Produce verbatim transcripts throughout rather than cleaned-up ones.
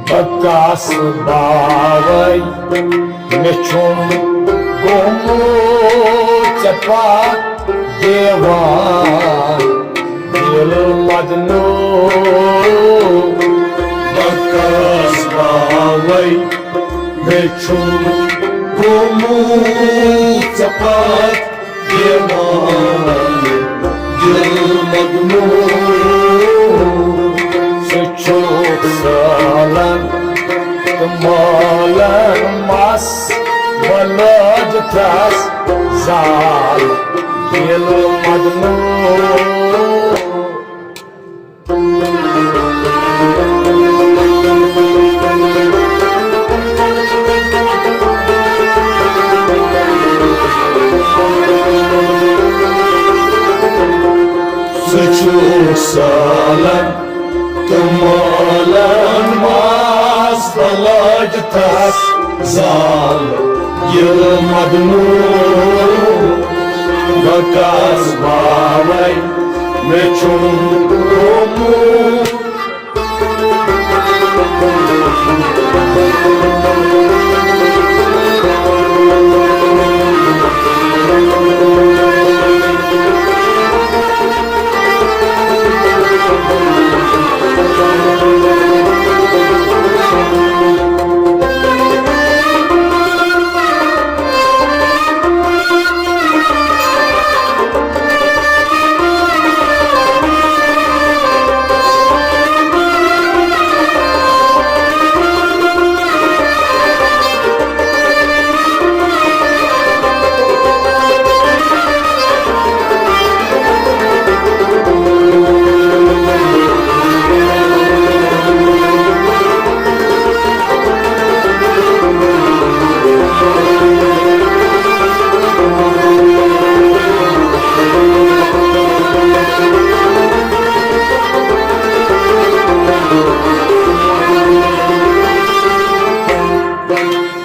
Because باوے، مےٚ چھُم گوٚمُت ژےٚ پتھ دیوان، دل مجنون۔ بکاس باوے، مےٚ چھُم گوٚمُت ژےٚ پتھ دیوان، دل مجنون۔ ژٕ چھُکھ سالن تہٕ مالن مس، بہٕ لٲجتھس زال، دل مجنون۔ ژٕ چھُکھ سالن تہٕ مالن مس، بہٕ لٲجتھس زال، دل مجنون۔ بکاس باوے، مےٚ چھُم گوٚمُت۔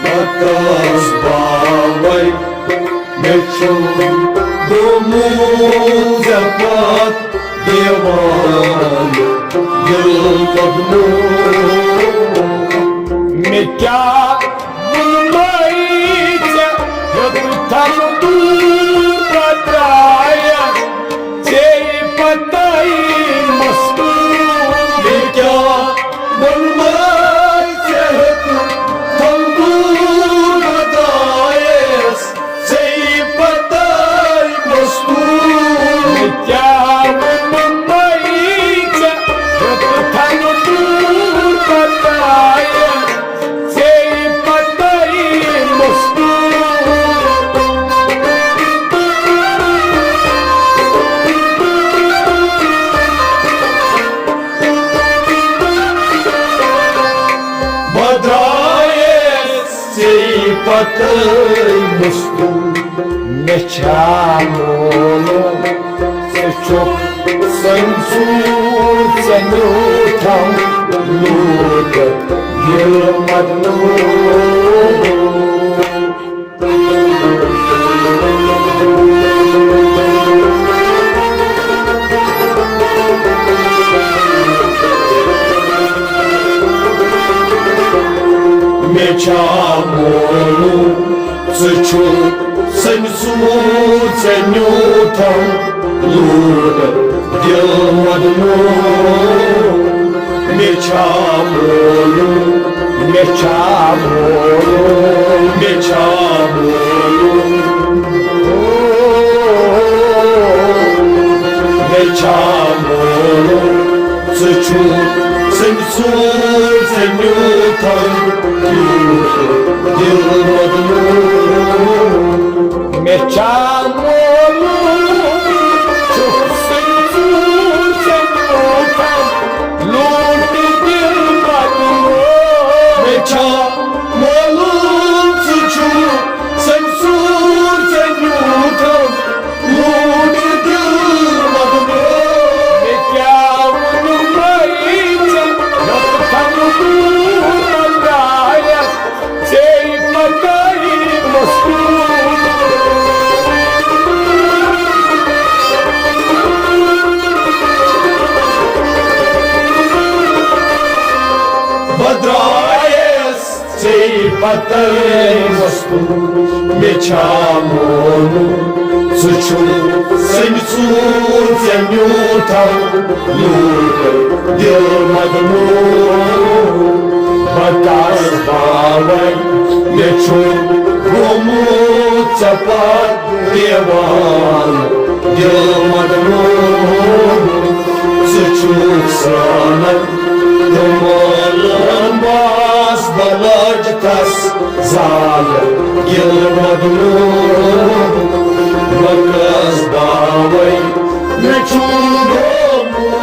بکاس باوے، مےٚ چھُم گوٚمُت ژےٚ پتھ دیوان، دل مجنون۔ مےٚ کیٛاہ ووٚنمَے ژےٚ، ہیوٚتتھَن دوٗر پتایس، ژے پتے مستوٗر۔ مےٚ کیٛاہ ووٚنمَے ژےٚ، ہیوٚتتھَن دوٗر پتایس، ژے پتے مستوٗر۔ مےٚ کیٛاہ ووٚنمَے ژےٚ، ہیوٚتتھَن دوٗر پتایس، ژے پتے مستوٗر۔ بہٕ درٛایس ژے پتے مستوٗر۔ مےٚ چھا معلوم ژٕ چھُکھ سنسوٗر، ژےٚ نیوٗتھم لوٗٹھ دل مجنون۔ مےٚ چھا معلوم ژٕ چھُکھ سنسوٗر، ژےٚ نیوٗتھم لوٗٹھ دل مجنون۔ مےٚ چھا معلوم، مےٚ چھا معلوم، مےٚ چھا معلوم، مےٚ چھا معلوم، ژٕ چھُکھ سنسوٗر، ژےٚ نیوٗتھم لوٗٹھ دل مجنون۔ مےٚ چھا معلوم، چھُکھ سنسوٗر، ژےٚ نیوٗتھم لوٗٹھ دل مجنون۔ مےٚ چھا معلوم، ژٕ چھُکھ سنسوٗر، ژےٚ نیوٗتھم لوٗٹھ دل مجنون۔ مےٚ کیٛاہ ووٚنمَے ژےٚ، یوٚتتھَن دوٗر پتایس، ژے پتے مستوٗر۔ ژے پتہ مستو مےٚ چھا مونُن، ژٕ چھُکھ سٔمۍ ژوٗر ژےٚ میوٗٹھو لوٗٹھ دِل مدموٗن۔ بہٕ کَس باوَے مےٚ چھُ گوٚمُت ژےٚ پتھ دیوان دِل مدموٗن۔ ژٕ چھُکھ سانن تہٕ مولن باس بلج تس زال گِل مدموٗن۔ بہٕ کس باوے مےٚ چھُ گوٚمُت۔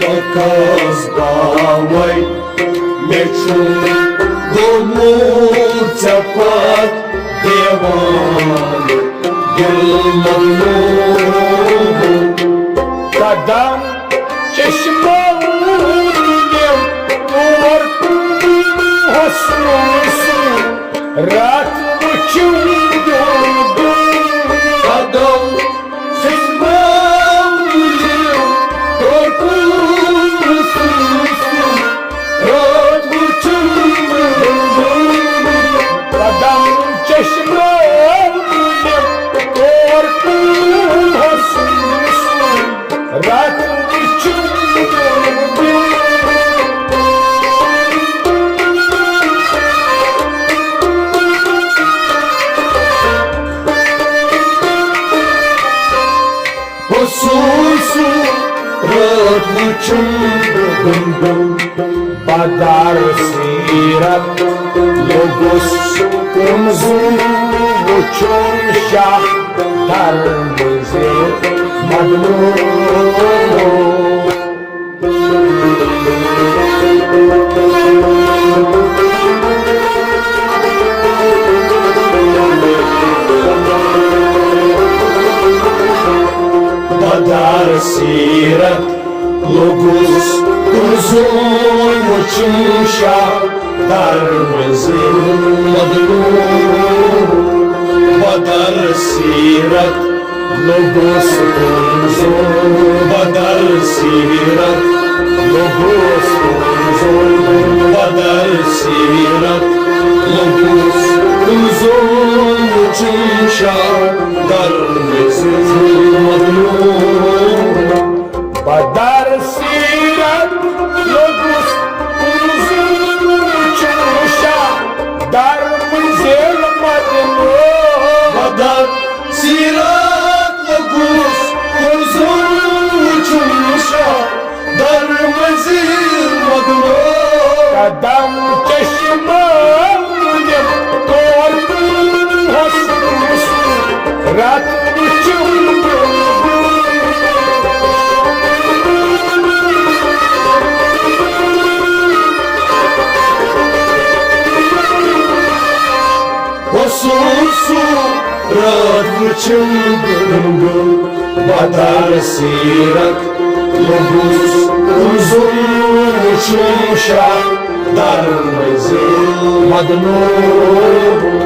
لکس باوے مےٚ چھُ گوٚمُت ژےٚ پتھ دیوان دِل مدموٗن۔ قدم چشمو تُلِم تور کُن حسن سُنٛد راتھ وٕچھِم دُل دُل۔ قدم چشمو تُلِم تور کُن حسن سُنٛد راتھ وٕچھِم دُل دُل۔ قدم چشمو تُلِم تور کُن حسن سُنٛد راتھ وٕچھِم دُل دُل۔ حسن سُنٛد راتھ وٕچھِم دُل دُل۔ بدر سیرت لوٚگُس کُنزُن وُچھُن شاہ در منزل مدموٗن۔ بدر سیرت لوٚگُس کُنزُن وُچھُن شاہ در منزل مدموٗن۔ بدر سیرت لوٚگُس کُنزُن، بدر سیرت لوٚگُس کُنزُن، بدر سیرت لوٚگُس کُنزُن وُچھُن شاہ در منزل مدموٗن۔ بدر سیرت لوٚگُس کُنزُن وُچھُن شاہ در منزل مدموٗن۔ بدر سیرت لوٚگُس کُنزُن وُچھُن شاہ در منزل مدموٗن۔ قدم چشمو تُلِم تور کُن حسن سُنٛد راتھ وٕچھِم دُل دُل۔ حسن سُنٛد راتھ وٕچھِم دُل دُل۔ بدر سیرت لوٚگُس کُنزُن وُچھُن شاہ در منزل مدموٗن۔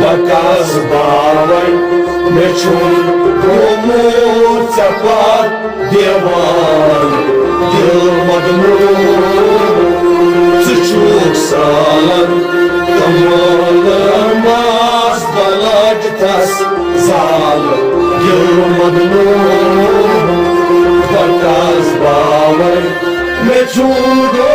بہٕ کس باوے مےٚ چھُ گوٚمُت ژےٚ پتھ دیوان دِل مدموٗن۔ ژٕ چھُکھ سالن تہٕ مولن ماس بلج تس زال دِل مدموٗن۔ جوڑو۔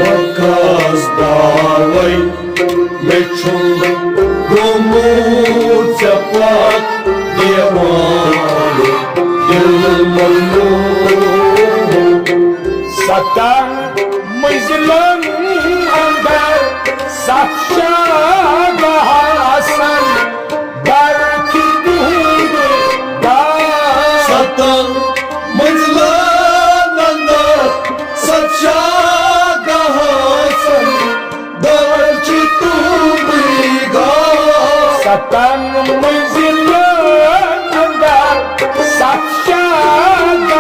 وقاص باوے، مےٚ چھُم گوٚمُت ژےٚ پتھ دیوانہٕ دِل مجنوٗن۔ ستن منزلن اندر ستھ شاہ آسن، در چھُ تُہُنٛد در۔ ستن منزلن اندر ستھ شاہ آسن، در چھُ تُہُنٛدُے گاہ۔ ستن منزلن اندر ستھ شاہ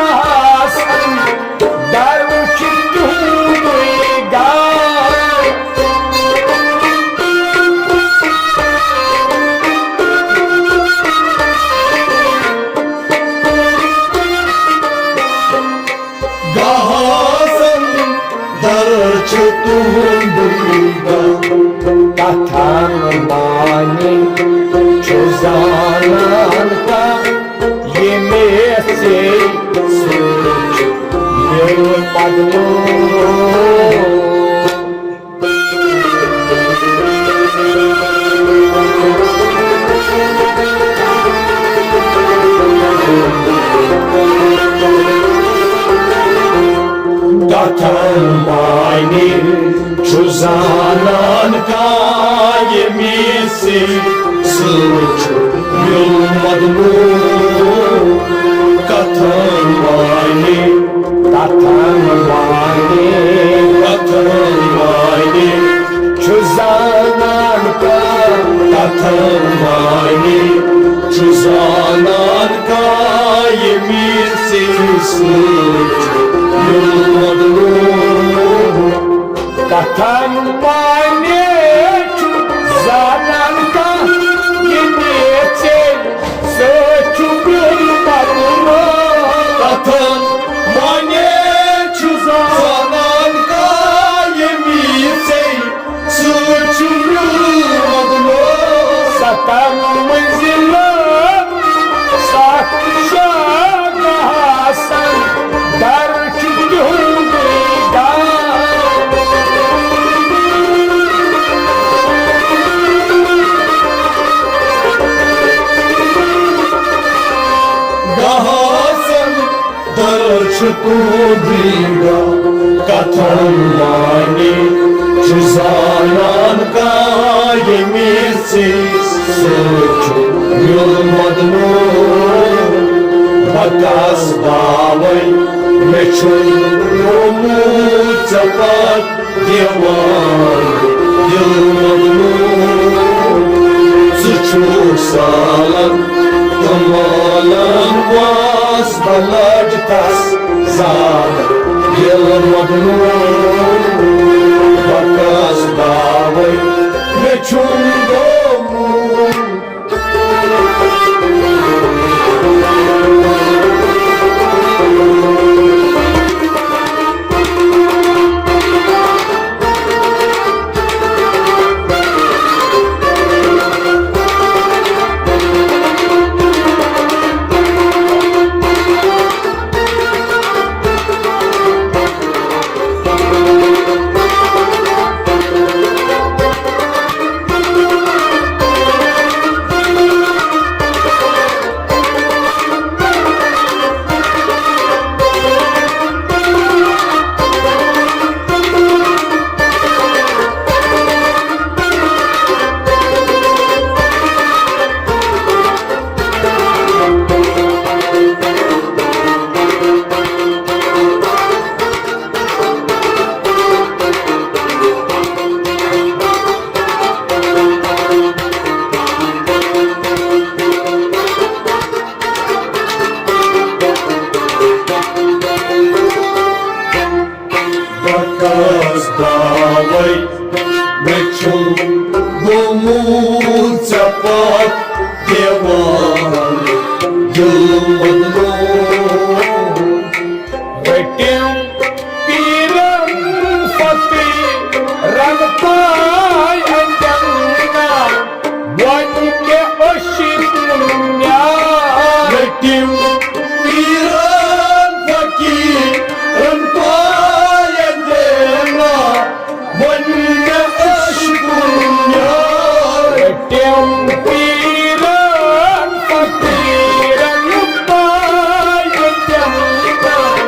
آسن، در چھُ تُہُنٛدُے گاہ۔ گاہ آسن، در چھُ تُہُنٛدُے گاہ۔ کتھن معنی چھُ زانان کانٛہہ، ییٚمِس ژےٚ سۭتۍ چھُ دِل مجنوٗن۔ کتھن معنی چھُ زانان کانٛہہ، ییٚمِس ژےٚ سۭتۍ چھُ دِل مجنوٗن۔ کتھن معنی، کتھن معنی، کتھن معنی چھُ زانان کانٛہہ، کتھن معنی چھُ زانان کانٛہہ، ییٚمِس ژےٚ سۭتۍ چھُ دِل مجنوٗن۔ کتھن معنی چھُ زانان کانٛہہ، ییٚمِس ژےٚ سۭتۍ چھُ دِل مجنوٗن۔ کتھن معنی چھُ زانان کانٛہہ، ییٚمِس ژےٚ سۭتۍ چھُ دِل مجنوٗن۔ ستن منزلن ستھ شاہ آسن، در چھُ تِہُنٛدُے گاہ۔ گاہ آسن، در چھُ تُہُنٛدُے گاہ۔ کتھن معنی چھُ زانان کانٛہہ، ییٚمِس ژےٚ سۭتۍ چھُ دِل مجنوٗن۔ بکاس باوے، مےٚ چھُ گوٚمُت ژےٚ پتھ دیوانہٕ دِل مجنوٗن۔ ژٕ چھُکھ سالن تہٕ مالن واس بلج تس زالن دِل مجنوٗن۔ بکاس باوے، مےٚ چھُم گوٚمُت مےٚ چھُ گوٚمُت ژےٚ پتھ دیوانہٕ دِل مجنوٗن۔ رٔٹِم پیٖرن فقیٖرن تام اَتٮ۪ن نا، وۄنۍ کیٛاہ عشق نیٛاے۔ رٔٹِم پیٖرن فقیٖرن تام اَتٮ۪ن نا، وۄنۍ مےٚ عشقُن یار۔ رٔٹِم پیٖرن فقیٖرن یوٗتاہ ییٚتٮ۪ن تام،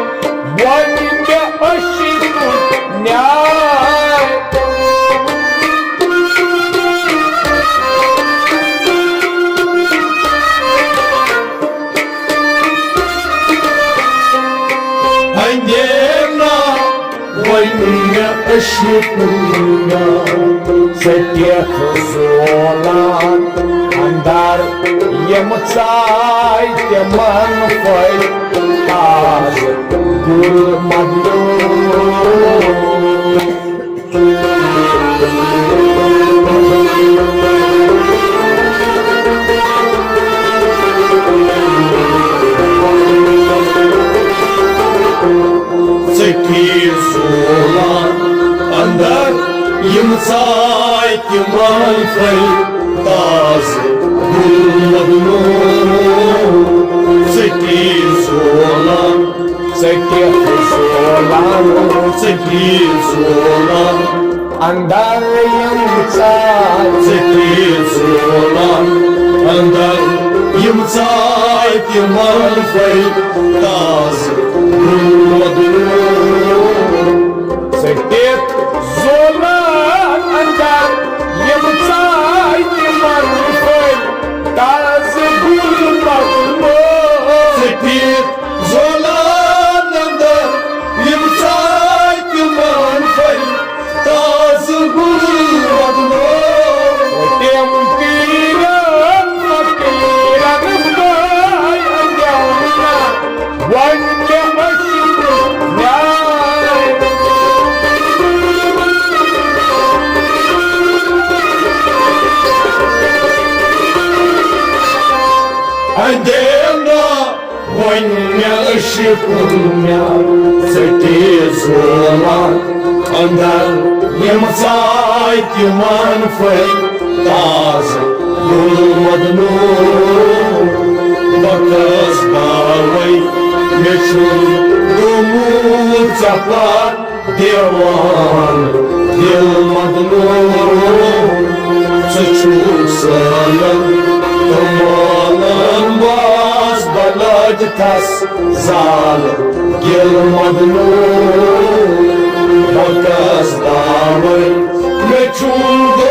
وۄنۍ مےٚ عشقُن نیٛاے۔ اندینا وۄنۍ مےٚ عشقُن یار۔ ژٕ کیٛاہ زولان اندر یِم ژاے تِمن پھٔلۍ تازٕ گُل مدنوٗن۔ ژٕ کی زولان اندر یِم ژاے تِمن پھٔلۍ تازٕ گُل مدنوٗن۔ ژٕ کی زولان، ژٕ کیٛاہ زولان، ژٕ کی زولان اندر یِم ژاے۔ ژٕ کی زولان اندر یِم ژاے تِمن پھٔلۍ تازٕ گُل مدنوٗن۔ ژٕ کیٛاہ زولان اندر یِم ژاے تِمن پھٔلۍ تازٕ گُل مدنوٗن۔ ژٕ کیٛاہ زولان اندر یِم ژاے تِمن پھٔلۍ تازٕ گُل مدنوٗن۔ تِم پیٖرن فقیٖرن ژاے اندیونا، وۄنۍ کیٛاہ عشقُن نیٛاے۔ اندیونا وۄنۍ مےٚ عشقُن نیٛاے۔ ژٕ کی زولان اندر یِم ژاے تِمن پھٔلۍ تازٕ گُل مدنوٗن۔ بہٕ کَس باوَے مےٚ چھُ گوٚمُت ژےٚ پتھ دیوانہٕ دِل مدنوٗن۔ ژٕ چھُکھ سٲلَن تہٕ مٲلَن باز بلٲج تَس زال گِل مدنوٗن۔ بہٕ کَس داوَے مےٚ چھُ گوٚمُت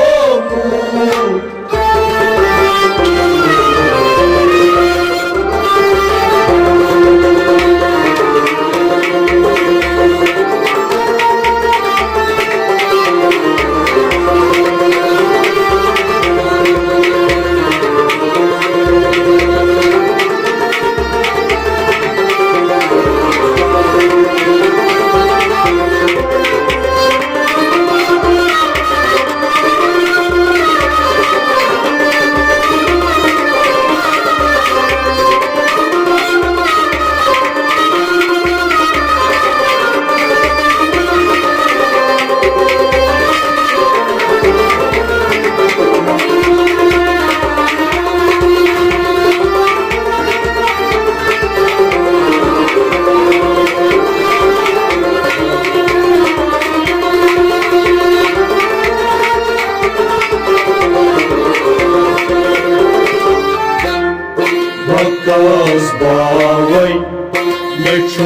بکاس باوے، مےٚ چھُ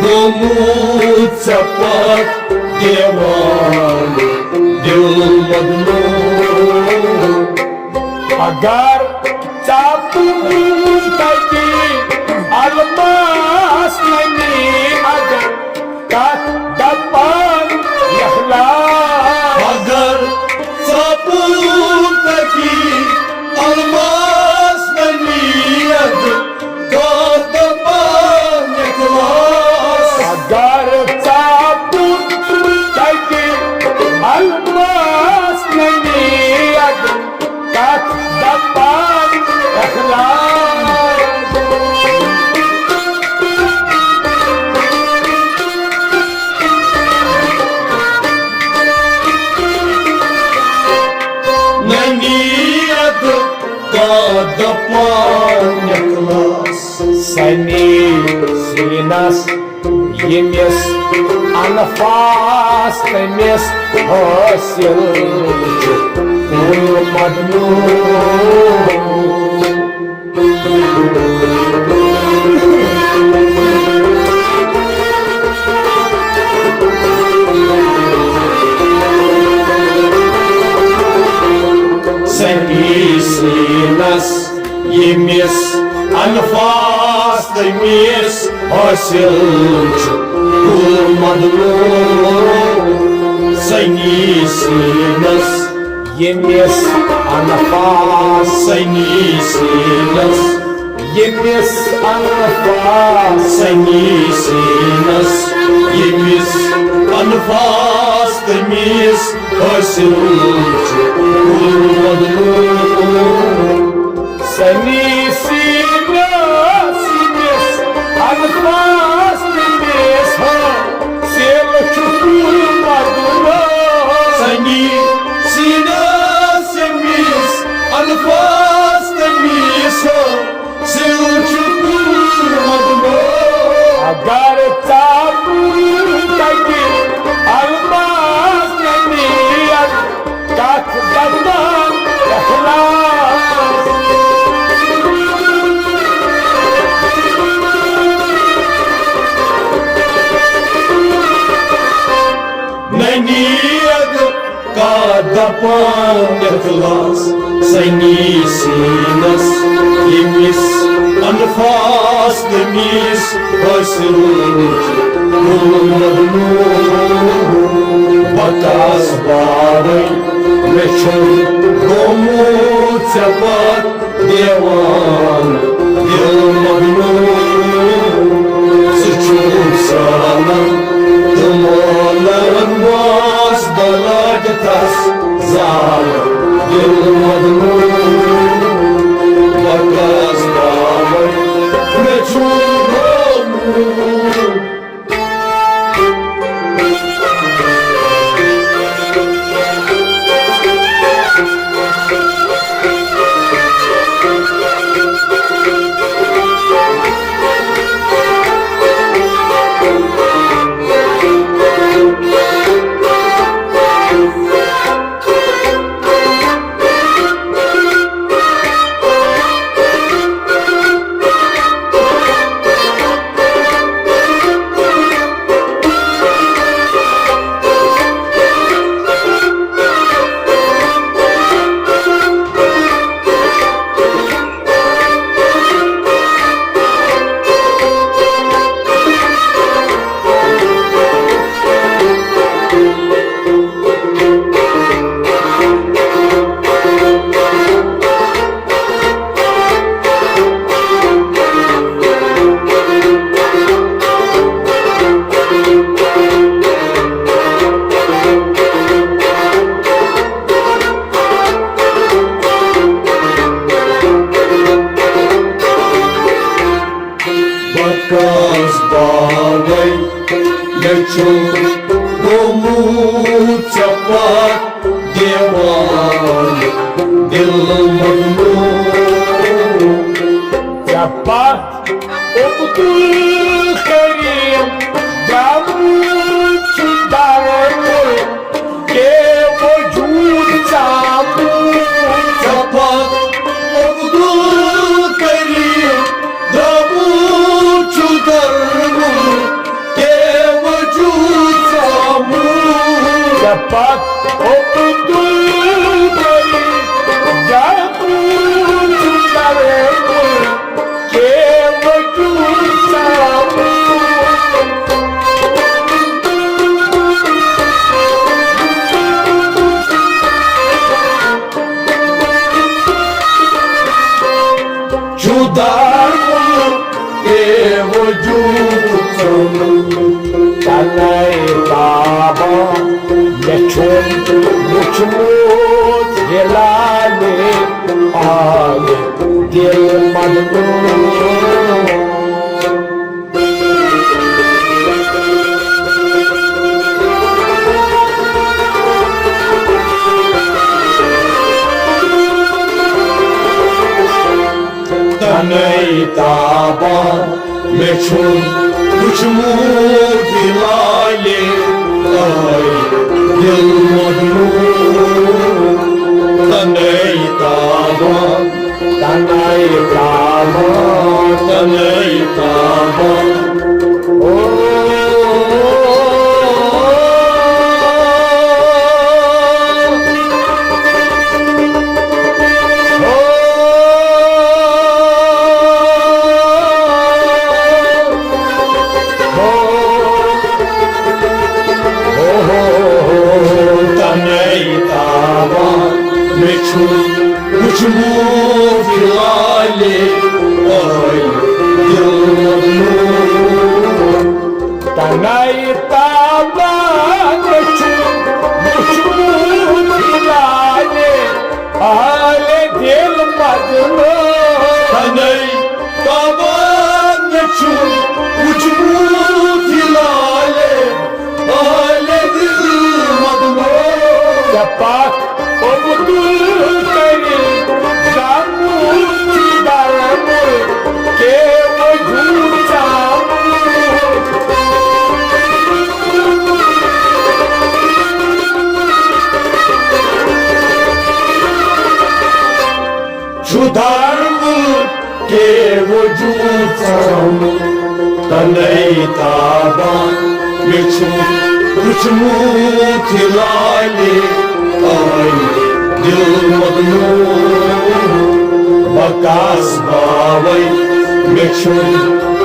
گوٚمُت ژےٚ پتھ دیوانہٕ دِل مدنوٗن۔ اگر ژاپُن تَتہِ الماس ننی، اگر کتھ دپان اخلاص۔ اگر ژاپُن تَتہِ الماس ننی، اگر کتھ دپان اخلاص۔ اگر ژاپُن تَتہِ دپان نکلس سنی سینس، ییٚمِس انفاس تٔمِس حٲصِل چھُ، کُل مدنوٗ۔ سنی سینس، ییٚمِس انفاس تٔمِس حٲصِل چھُ، کُل مدنوٗ۔ سنی سینس، ییٚمِس انفاس، سنی سینس، ییٚمِس انفاس، سنی سینس، ییٚمِس انفاس تٔمِس حٲصِل چھُ، کُل مدنوٗ۔ سنی سینس، ییٚمِس انفاس تٔمِس حٲصِل چھُ، کُل مدنوٗ۔ سنی سینس، ییٚمِس انفاس تٔمِس حٲصِل چھُ، کُل مدنوٗ۔ اگر ژاپُر تگہِ الماس ننی، کتھ دپان اخلاص۔ ننی اگر کتھ دپان اخلاص، سنی سینس، ییٚمِس انفاس تٔمِس حٲصِل چھُ، کُل مدنوٗ۔ بکاس باوے، مےٚ چھُ گوٚمُت ژےٚ پتھ دیوان دل مدنوٗ۔ ژٕ چھُکھ زانان تِمن رنگوس بلاجتس زال دل مدنوٗ۔ بکاس باوے، مےٚ چھُ گوٚمُت بکاس باوے، مےٚ چھُ گوٚمُت ژےٚ پتھ دیوان دل مدنوٗ۔ ژےٚ پتھ عبدالکریم درمُت چھُ درمُت، بے وجود ژامُت۔ ژےٚ پتھ عبدالکریم درمُت چھُ درمُت، بے وجود ژامُت۔ ژےٚ پتھ عبدالکریم درمُت چھُ درمُت، بے وجود ژامُت۔ چھُ درمُت، بے وجود ژامُت۔ تنے بابا، مےٚ چھُ وُچھمُت ہلالہِ آلہِ دل مدنوٗ۔ تابان مےٚ چھُ وُچھمُت یہِ لالہِ، ٲے دِل مجنوٗن۔ تَنَے تابان، تَنَے تابان، تَنَے تابان۔ او، تَنَے تابان مےٚ چھُ وُچھمُت یہِ لالہِ، ٲے دِل مجنوٗن۔ تَنَے تابان مےٚ چھُ وُچھمُت یہِ لالہِ، حالِ دِل مجنوٗن۔ تَنَے تابان مےٚ چھُ وُچھمُت یہِ لالہِ، حالِ دِل مجنوٗن۔ ژےٚ پتھ عبدالکریم زامُت چھُ درمُل کے وجود زامُت۔ چھُ درمُل کے وجود زامُت۔ تَنَے تابان مےٚ چھُ وُچھمُت یہِ لالہِ، ٲے دِل مجنوٗن۔ بکاس باوے مےٚ چھُ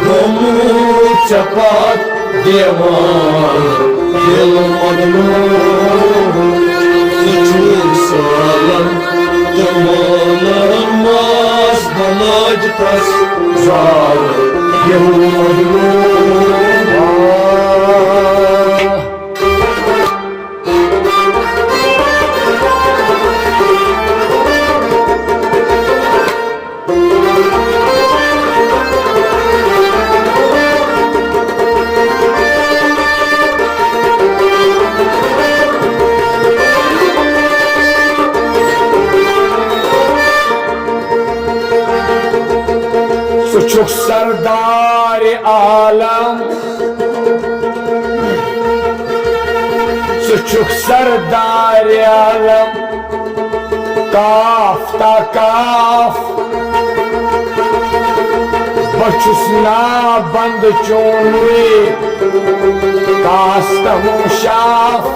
گوٚمُت ژےٚ پتھ دیوان دِل مجنوٗن۔ ژٕ چھُکھ سالن تہٕ مولن ماس بلٲج تس زال یِہُنٛد لوٗر۔ ژٕ چھُکھ سردار عالم، ژٕ چھُکھ سردار عالم، کاف تا کاف۔ بہٕ چھُس نا بند چونُے، کاس تہٕ ہُم شاف۔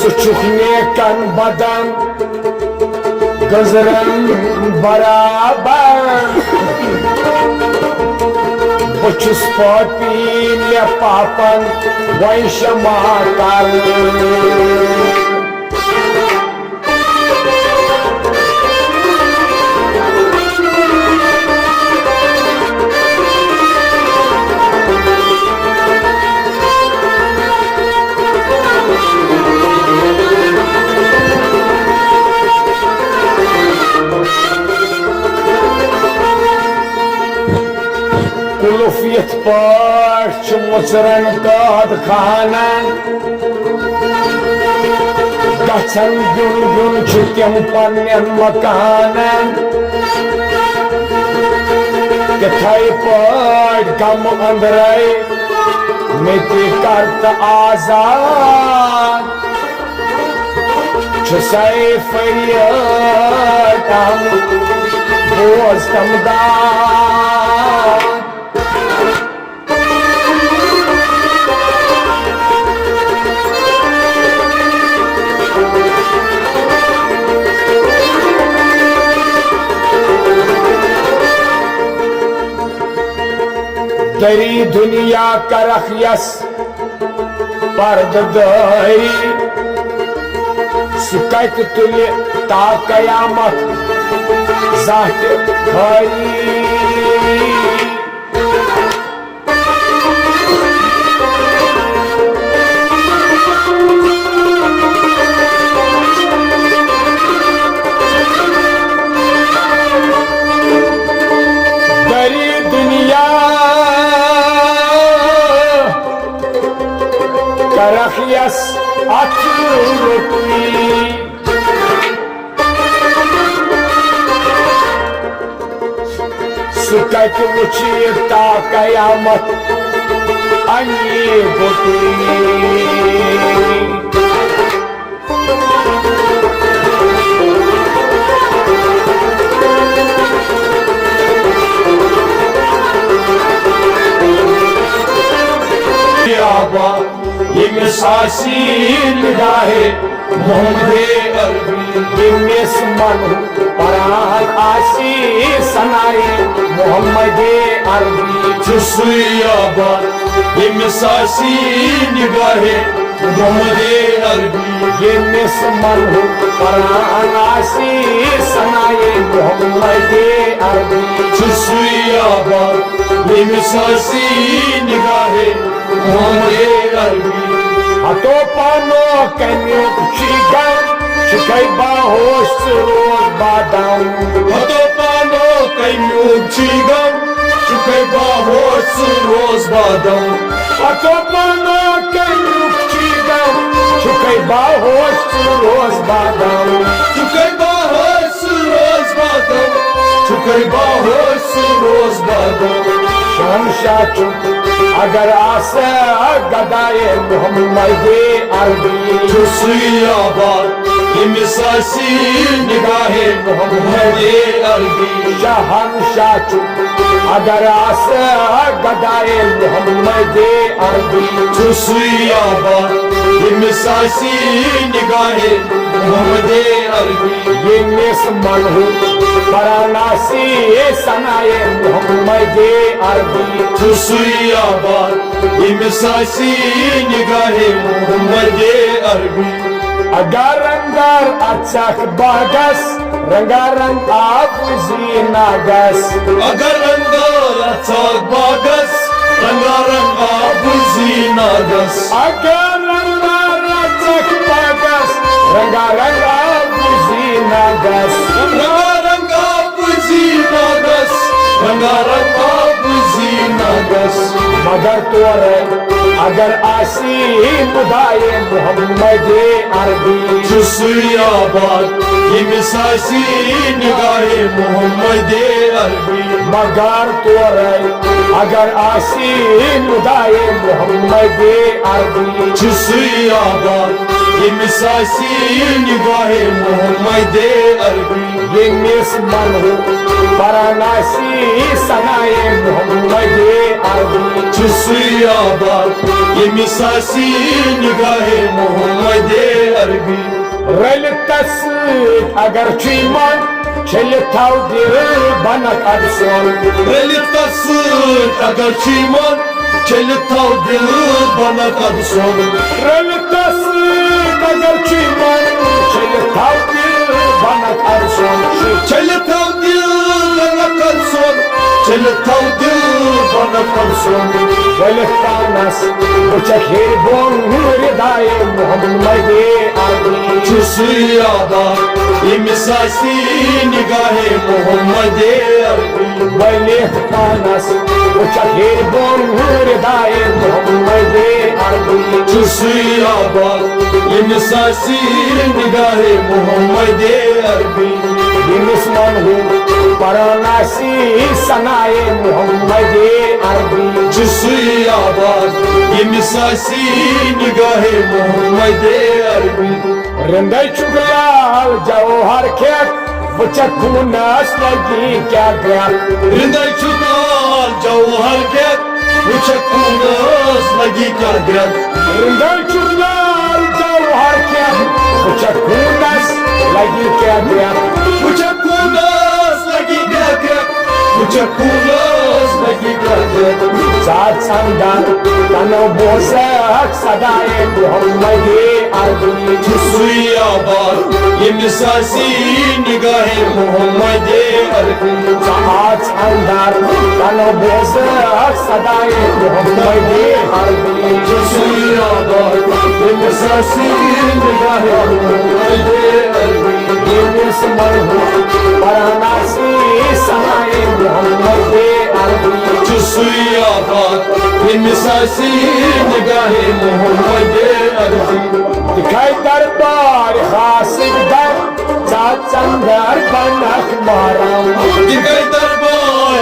ژٕ چھُکھ نیکن بدن گٔنزرن برابر۔ بہٕ چھُس پٲپی، مےٚ پاپن وۄنۍ شمع کر۔ قُلُف یِتھ پٲٹھۍ چھُ مُژرن قٲد خانن، گژھن بیوٚن بیوٚن چھِ تِم پننٮ۪ن مکانن۔ تِتھے پٲٹھۍ غمہٕ أنٛدرے مےٚ تہِ کر تہٕ آزاد۔ چھُسے فریاد آمُت، بوز تم داد۔ دری دنیا کرکھ یس پردٕ دٲری، سُہ کتہِ تُلہِ تا قیامت زانٛہہ تہِ بھاری۔ دری دنیا کرکھ یس اتھ رُکُے۔ سُہ کتہِ وُچھِ تا قیامت اَنہِ بُتٕے۔ یابا ییٚمِس آسہِ نگاہے محمد عربی، ییٚمِس من پران آسی ثنائے محمد عربی۔ چھُ سُے یابا ییٚمِس آسی نگاہے محمد عربی، ییٚمِس من پران آسی ثنائے محمد عربی۔ چھُ سُے یابا ییٚمِس آسی نگاہے محمد عربی۔ ہتو پانو کمیُک چھی غم، چھُکھے باہوش ژٕ روز بادام۔ ہتو پانو کمیُک چھی غم، چھُکھے باہوش ژٕ روز بادام۔ ہتو پانو کمیُک چھی غم، چھُکھے باہوش ژٕ روز بادام۔ چھُکھے باہوش ژٕ روز بادام، چھُکھے باہوش ژٕ روز بادام۔ شہنشاہ چھُ اگر آسہ گدائے محمد عربی۔ چھُ سُے یابا ییٚمِس آسی نگاہے محمد عربی۔ شہنشاہ چھُ اگر آسہ گدائے محمد عربی۔ چھُ سُے یابا ییٚمِس آسی نگاہے محمد عربی۔ ییٚمِس منہٕ پران آسی ثنائے محمد عربی۔ چھُ سُے یابا ییٚمِس آسی نگاہے محمد عربی۔ اگر اندر اژکھ باغس، رنگا رنگ آب زی ناگس۔ اگر اندر اژکھ باغس، رنگا رنگ آب زی ناگس۔ اگر اندر اژکھ باغس، رنگا رنگ آب زی ناگس۔ رنگا رنگ آب زی ناگس، رنگا رنگ آب زی ناگس۔ مگر تورے اگر آسی مدائے محمد عربی۔ چھُ سُے یابا ییٚمِس آسی نگاہے محمد عربی۔ مگر تورے اگر آسی مدائے محمد عربی۔ چھُ سُے یابا ییٚمِس آسی نگاہے محمد عربی۔ ییٚمِس منہٕ پران آسی ثنائے محمد عربی۔ چھُ سُے یابا ییٚمِس آسی نگاہے محمد عربی۔ رٔلِتھ تس سۭتۍ اگر چھُے من، چھٔلِتھ تھاو دِل بنک اَدٕ سۄن۔ رٔلِتھ تس سۭتۍ اگر چھُے من، چھٔلِتھ تھاو دِل بنک اَدٕ سۄن۔ رٔلِتھ تس سۭتۍ اگر چھُے من، چھٔلِتھ تھاو دِل بنک اَدٕ سۄن۔ چھٔلِتھ تھاو دِل بنک اَدٕ سۄن۔ چھٔلِتھ تھاو دِل بنک اَدٕ سۄن۔ ؤلِتھ پانس وٕچھکھ ہیٚرِ بۄن ردائے محمد عربی۔ چھُ سُے یابا ییٚمِس آسی نگاہے محمد عربی۔ ؤلِتھ پانس وٕچھکھ ہیٚرِ بۄن ردائے محمد عربی۔ چھُ سُے یابا ییٚمِس آسی نگاہے محمد عربی۔ ییٚمِس منہٕ پران آسی ثنائے محمد عربی۔ چھُ سُے یابا ییٚمِس آسی نگاہے محمد عربی۔ رِندے چھُکھ لال جوہر کھٮ۪تھ، وٕچھکھ خوٗنس لگی کیٛاہ گرٛٮ۪کھ۔ رِندے چھُکھ لال جوہر کھٮ۪تھ، وٕچھکھ خوٗنس لگی کیٛاہ گرٛٮ۪کھ۔ رِندے چھُکھ لال جوہر کھٮ۪تھ، وٕچھکھ خوٗنس لگی کیٛاہ گرٛٮ۪کھ۔ وٕچھکھ خوٗنس لگی کیٛاہ گرٛٮ۪کھ۔ وٕچھکھ خوٗنس لگی کیٛاہ گرٛٮ۪کھ۔ ژٕ اژھ اندر تنو بوزکھ صدائے محمد عربی۔ چھُ سُے یابا ییٚمِس آسی نگاہے محمد عربی۔ ژٕ اژھ اندر تنو بوزکھ صدائے محمد عربی۔ چھُ سُے یابا ییٚمِس آسی نگاہے محمد عربی۔ ییٚمِس منہٕ پران آسی ثنائے محمد عربی۔ چھُ سُے یابا ییٚمِس آسی نگاہے محمد عربی۔ تِکھے دربار خاصٕکۍ در، ژٕ اژھ اندر بنکھ محرم۔ تِکھے دربار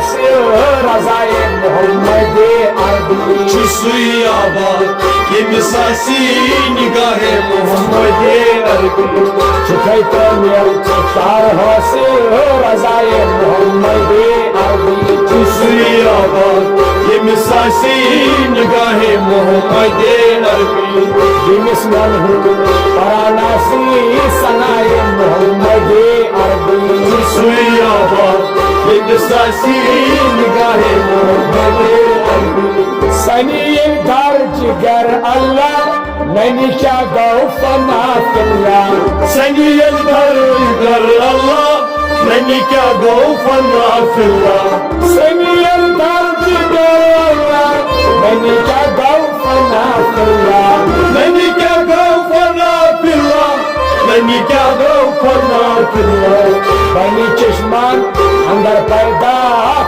رضائے محمد عربی۔ چھُ سُے آباد، ییٚمِس آسہِ نگاہے محمد عربی۔ چھُکھے تعمیل شہر حاصل رضائے محمد عربی۔ چھُ سُے آباد، ییٚمِس آسہِ نگاہے محمد عربی۔ ییٚمِس منہٕ پران آسہِ ثنائے محمد عربی۔ چھُ سُے آباد، ییٚمِس آسہِ نگاہے محمد عربی۔ سنی ییٚلہِ در جگر اللہ، ننہِ کیٛاہ گوٚو فنا فی اللہ۔ سنی ییٚلہِ در جگر اللہ، ننہِ کیٛاہ گوٚو فنا فی اللہ۔ سنی ییٚلہِ در جگر اللہ، ننہِ کیٛاہ گوٚو فنا فی اللہ۔ ننہِ کیٛاہ گوٚو فنا فی اللہ۔ ننہِ کیٛاہ گوٚو فنا فی اللہ۔ بنی چشمان اندر پیدا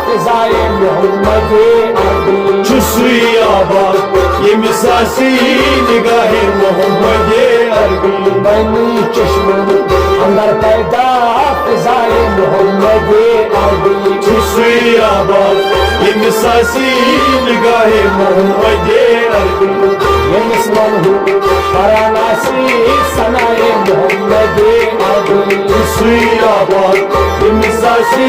فضائے محمد عربی۔ چھُ سُے آباد، ییٚمِس آسہِ نگاہے محمد عربی۔ بنی چشمان اندر پیدا فضائے محمد عربی۔ چھُ سُے آباد، ییٚمِس آسہِ نگاہے محمد عربی۔ ییٚمِس منہٕ پران آسہِ ثنائے محمد عربی۔ چھُ سُے آباد، ییٚمِس آسہِ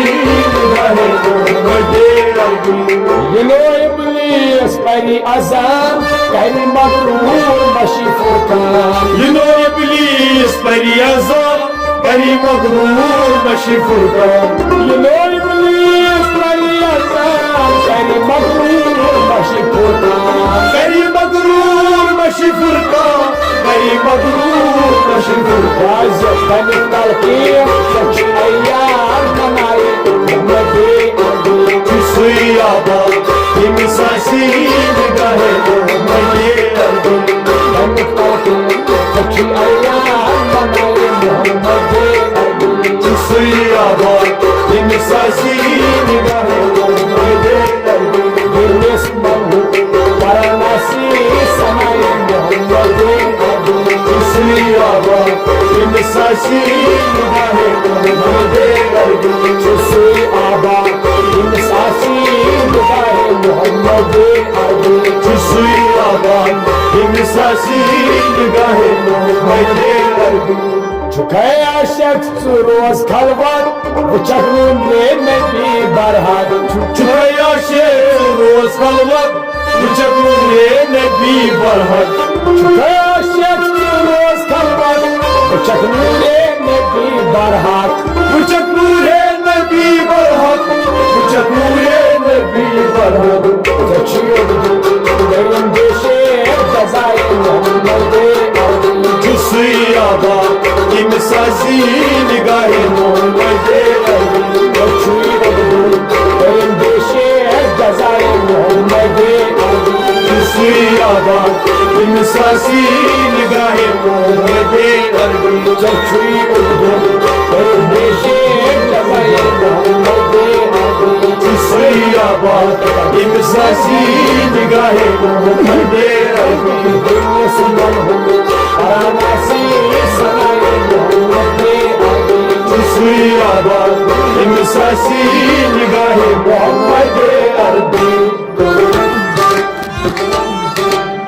نگاہے محمد عربی۔ یہِ نوٚو ابلیس پری اذان، کری مغرور مشی فرقان۔ یہِ نوٚو ابلیس پری اذان، کری مغرور مشی فرقان۔ یہِ نوٚو ابلیس پری اذان، کری مغرور مشی فرقان۔ کری مغرور مشی فرقان، کری مغرور مشی فرقان۔ کیٛازِ تَمیُک تلقین، سۄ چھِ عیار منائے محمد عربی۔ چھُ سُے آباد، ییٚمِس آسہِ نگاہے محمد عربی۔ تَمیُک تلقین، سۄ چھِ عیار منائے محمد عربی۔ چھُ سُے آباد، ییٚمِس آسہِ نگاہے محمد عربی۔ ییٚمِس منہٕ پران آسہِ ثنائے محمد عربی۔ چھُ سُے آباد، ییٚمِس آسہِ نگاہے محمد عربی۔ چھُ سُے آباد، ییٚمِس آسہِ نگاہے محمد عربی۔ چھُ سُے آباد، ییٚمِس آسہِ نگاہے محمد عربی۔ چھُکھے عاشق ژٕ روز خلوت، وٕچھکھ نوٗرِ نبی برحق۔ چھُکھے عاشق ژٕ روز خلوت، وٕچھکھ نوٗرِ نبی برحق۔ چھُکھے عاشق ژٕ روز خلوت، وٕچھکھ نوٗرِ نبی برحق۔ وٕچھکھ نوٗرِ نبی برحق، وٕچھکھ نوٗرِ نبی برحق۔ ژےٚ چھُے اُردو، دوٚیِم بیشے جزائے محمد عربی۔ چھُ سُے آباد، ییٚمِس آسہِ نگاہے محمد عربی۔ ژےٚ چھُے اُردو، دوٚیِم بیشے جزائے محمد عربی۔ چھُ سُے آباد، ییٚمِس آسہِ نگاہے محمد عربی۔ ژےٚ چھُے اُردو، دوٚیِم بیشے جزائے محمد عربی۔ چھُ سُے آباد، ییٚمِس آسہِ نگاہے محمد عربی۔ ییٚمِس منہٕ پران آسہِ ثنائے محمد عربی۔ چھُ سُے آباد، ییٚمِس آسہِ نگاہے محمد